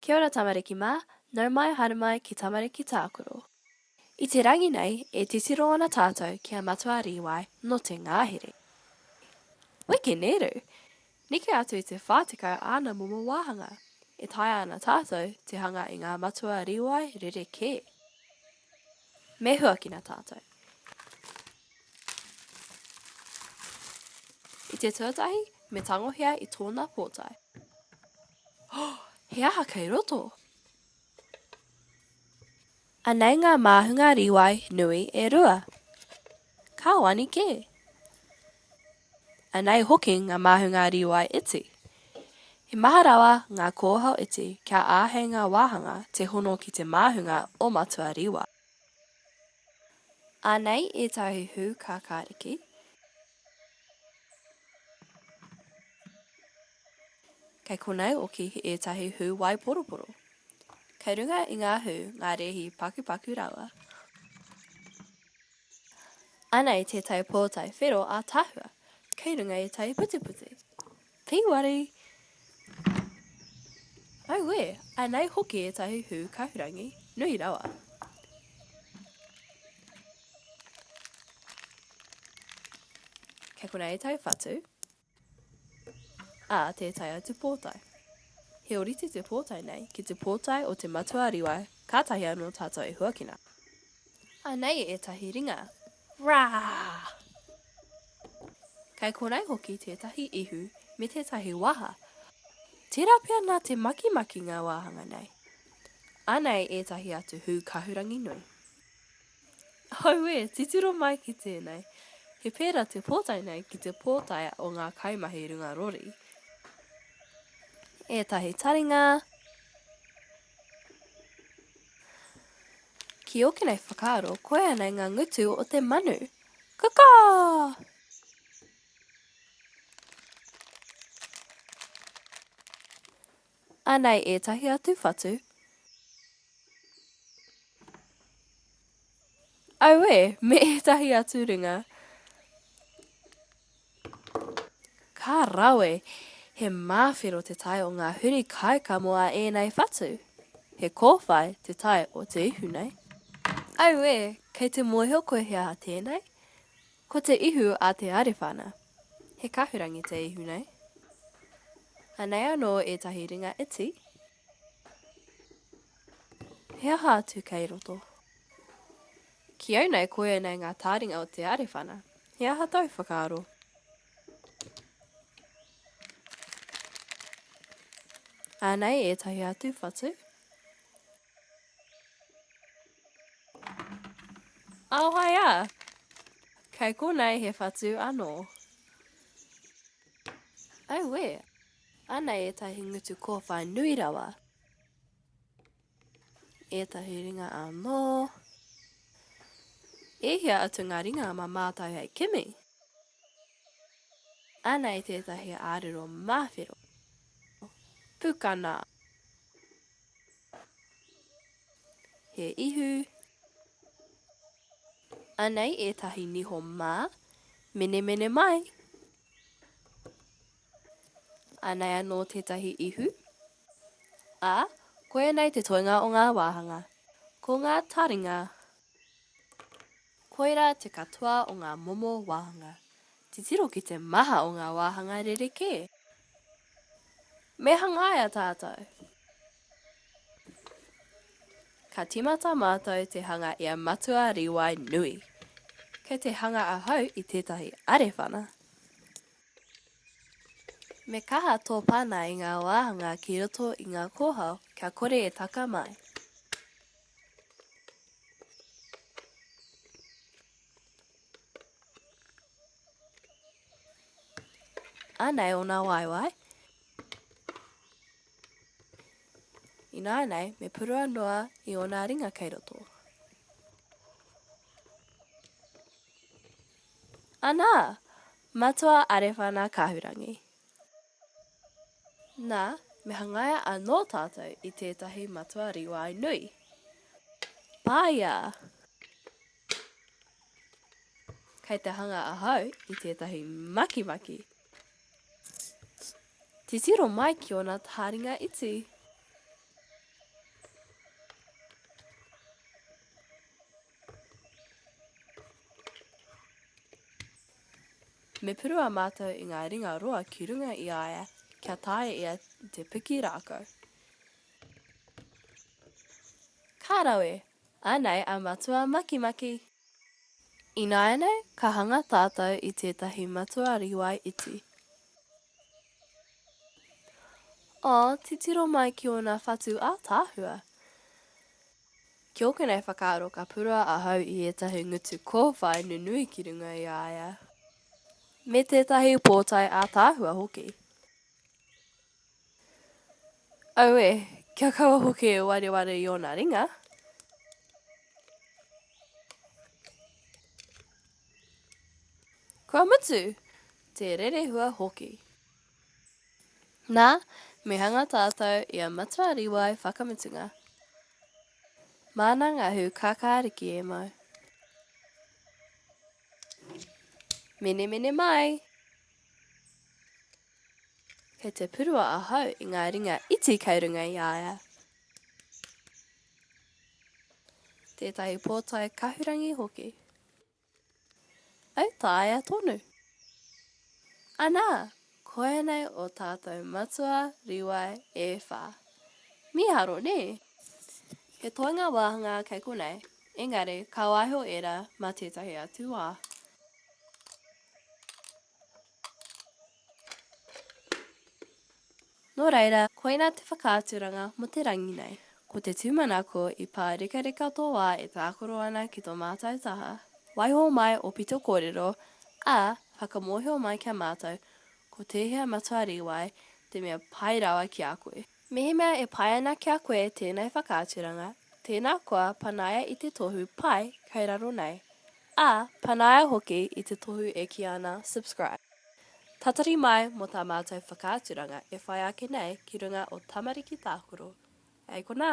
Kia ora tamariki mā, nau mai haere mai ki Tamariki Tākaro. I te rangi nei e titiro ana tātou ki a Matua Rīwai nō te ngahere. Weke nēru! Neke atu i te 40 āna momo wāhanga, e taea ana tātou te hanga i ngā matua rīwai rerekē. Me huakina tātou. I te tuatahi, me tangohia i tōna pōtae. Oh, he aha kei roto? Anei ngā māhunga rīwai nui e rua. Ka wani kē. Anei hoki ngā māhunga rīwai iti. He maha rawa ngā kōhao iti kia āhei ngā wāhanga te hono ki te māhunga o Matua Rīwai. Anei ētahi hū kākāriki. Kei konei hoki ētahi hū waiporoporo. Kei runga i ngā hū ngā rēhi pakupaku rawa. Anei tētahi pōtae whero ātaahua, kei runga ētahi putiputi. Pīwari! Auē, anei hoki ētahi hū kahurangi, nui rawa. Kei konei ētahi whatu. Ā, tē taea te pōtae. He ōrite te pōtae nei ki te pōtae o te matua Riwai kātahi anō tātou e huakina. Anei ētahi ringa. Rā! Kei konei hoki tētahi ihu me tētahi waha. Tērā pea nā te makimaki ngā wāhanga nei. Anei ētahi atu hū kahurangi nui. Auē, titiro mai ki tēnei. He pērā te pōtae nei ki te pōtae o ngā kaimahi runga rori. Ētahi taringa. Ki ōku nei whakaaro, koia nei ngā ngutu o te manu. Kukā! Anei ētahi atu whatu. Auē, me ētahi atu ringa. Ka rawe! He māwhero te tae o ngā huri kaikamo a ēnei whatu. He kōwhai te tae o te ihu nei. Auē, kei te mōhio koe he aha tēnei? Ko te ihu a te Arewhana. He kahurangi te ihu nei. Anei anō ētahi ringa iti. He aha atu kei roto? Ki au nei koia nei ngā tāringa o te Arewhana. He aha tōu whakaaro? Anei ētahi atu whatu. Aohaia! Kei konei he whatu anō. Auē! Anei ētahi ngutu kōwhai nui rawa. Ētahi ringa anō. E hia atu ngā ringa mā mātou hei kimi? Anei tētahi ārero māwhero. Pukana! He ihu. Anei ētahi niho mā. Menemene mai! Anei anō tētahi ihu. Ā, koia nei te toenga o ngā wāhanga. Ko ngā taringa. Koirā te katoa o ngā momo wāhanga. Titiro ki te maha o ngā wāhanga rerekē. Me hangaia tātou. Ka tīmata mātou te hanga i a Matua Rīwai nui. Kei te hanga ahau i tētahi arewhana. Me kaha tō pana i ngā wāhanga ki roto i ngā kōhao kia kore e taka mai. Anei ōna waewae. Ināianei me purua noa i ōna ringa kei roto. Anā! Matua Arewhana Kahurangi. Nā, me hangaia anō tātou i tētahi matua rīwai nui. Pāia! Kei te hanga ahau i tētahi makimaki. Titiro mai ki ōna tāringa iti. Me purua mātou i ngā ringa roa ki runga i a ia kia taea ia te piki rākau. Ka rawe! Anei a Matua Makimaki! Ināianei ka hanga tātou i tētahi matua rīwai iti. Oh, titiro mai ki ōna whatu ātaahua! Ki ōku nei whakaaro ka purua ahau i ētahi ngutu kōwhai nunui ki runga i a ia. Me tētahi pōtae ātaahua hoki. Auē, kia kaua hoki e wareware i ōna ringa. Kua mutu! Te rerehua hoki. Nā, me hanga tātou i a Matua Rīwai whakamutunga. Māna ngā hū kākāriki e mau. Menemene mai! Kei te purua ahau i ngā ringa iti kei runga i a ia. Tētahi pōtae kahurangi hoki. Autaia tonu. Anā, koianei o tātou matua rīwai e whā. Mīharo, nē? He toenga wāhanga kei konei, engari ka waiho ērā mā tētahi atu wā. Nō reira, koinā te whakaaturanga mō te rangi nei. Ko te tūmanako i pārekareka tō wā e tākaro ana ki tō mātou taha. Waiho mai ō pito kōrero, ā, whakamōhio mai ki a mātou ko tēhea matua rīwai te mea pai rawa ki a koe. Mehemea e pai ana ki a koe tēnei whakaaturanga, tēnā koa panaia i te tohu pai kei raro nei. Ā, panaia hoki i te tohu e kī ana Subscribe. Tatari mai mō tā mātou whakaaturanga e whai ake nei ki runga o Tamariki Tākaro. Hei konā!